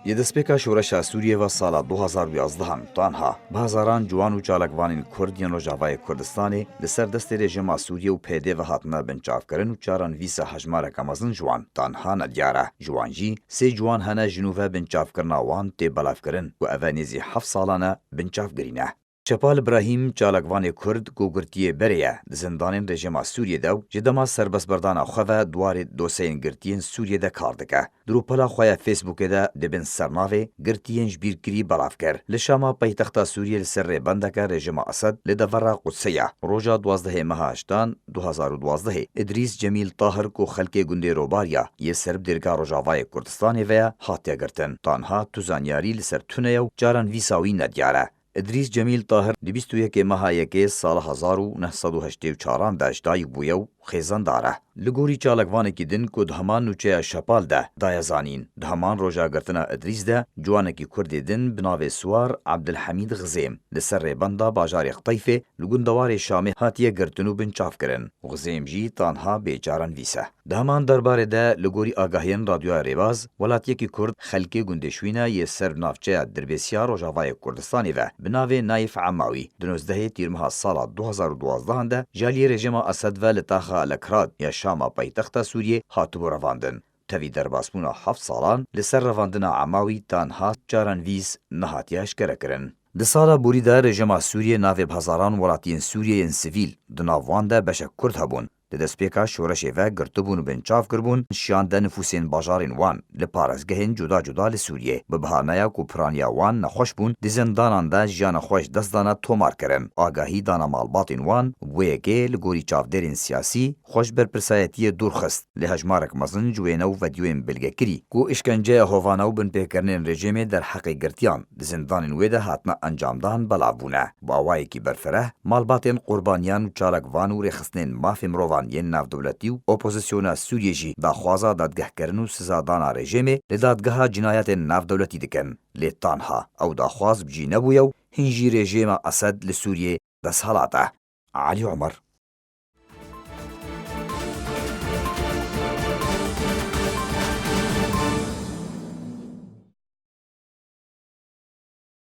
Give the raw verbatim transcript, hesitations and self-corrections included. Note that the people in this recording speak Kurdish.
Di destpêka şoreşa Sûriyê ve sala du hazar û yazdehan, tanha bi hezaran ciwan û çalakvanên Kurd yên Rojavayê Kurdistanê li ser destê rejîma Sûriyê û P D ve hatine binçavkirin û çarenvîsa hejmareke mezin ji wan tanha nediyar e. Ji wan jî sê ciwan hene ji nû ve binçavkirina wan tê belavkirin û ev e nêzî heft salan e binçavgirî ne. Çepal Îbrahîm, çalakvanê Kurd ku girtiyê berê ye di zindanên rejîma Sûriyê de û ji dema serbestberdana xwe ve di warê dosyeyên girtiyên Sûriyê de kar dike. Di rûpela xwe ya Facebookê de di bin sernavê Girtiyên Jibîrkirî belav kir. Li Şama paytexta Sûriyê li ser rêbendeke rejîma Esed li devera Qudsê ye. Roja duwazdehê meha heştan du hazar û duwazdehê Idrîs Cemîl Tahir ku xelkê gundê Robariya yê ser bi dêrga Rojavayê Kurdistanê ve ye hatiye girtin. Tanha tu zanyarî li ser tune ye û çarenvîsa wî nediyar e. Idrîs Cemîl Tahir di bîst û yekê meha yekê sala hezar û neh sed û heştê û çaran de ji dayik bûye û xêzendar e. Li gorî çalakvanekî din ku di heman nûçeya Şepal de daye zanîn, di heman roja girtina Idrîs de ciwanekî Kurdê din bi navê Siwar Ebdilhemîd Xizêm li ser rêbenda bajarê Qteyfê li gundewarê Şamê hatiye girtin û binçavkirin. Xizêm jî tanha bêçarenvîs e. Di heman derbarê de, li gorî agahiyên Radyoya Rêbaz, welatiyekî Kurd xelkê gundê Şwîna yê ser bi navçeya Dirbêsiya Rojavayê Kurdistanê ve bi navê Nayif Emawî di nozdehê Tîrmeha sala du hazar û duwazdehan de ji aliyê rejîma Esed ve li taxa Elekrad ya Şama paytexta Sûriyê hatibû revandin. Tevî derbasbûna heft salan li ser revandina Emawî tanha çarenvîs nehatiye eşkerekirin. Di sala borî de rejîma Sûriyê navê bi hezaran welatiyên Sûriyê yên sivîl, di nav wan de beşek Kurd hebûn, di destpêka şoreşê ve girtibûn û binçav kiribûn, şiyande nifûsên bajarên wan li parêzgehên cuda cuda li Sûriyê. Bi bahaneya ku piraniya wan nexweş bûn, di zindanan de jiyana xwe ji dest dane tomar kirin. Agahî dana malbatên wan, bi wê yekê li gorî çavdêrên siyasî xwe ji berpirsayetiyê dûr xist. Lê hejmarek mezin ji wêne û vedyoyên bilgekirî ku îşkenceya hovane û binpêkirinên rejîmê derheqê girtiyan di zindanên wê de hatine encamdan belav bûne. Bi awayekî berfireh, malbatên qurbaniyan û çalakvan û rêxistinên mafê mirovan yên navdewletî û opozisyona Sûriyê jî daxwaza dadgehkirin û sizadana rejîmê li Dadgeha Cinayetên Navdewletî dikin. Lê tanha ew daxwaz bi cî nebûye û hîn jî rejîma Esed li Sûriyê desthilat e. Elî Omer,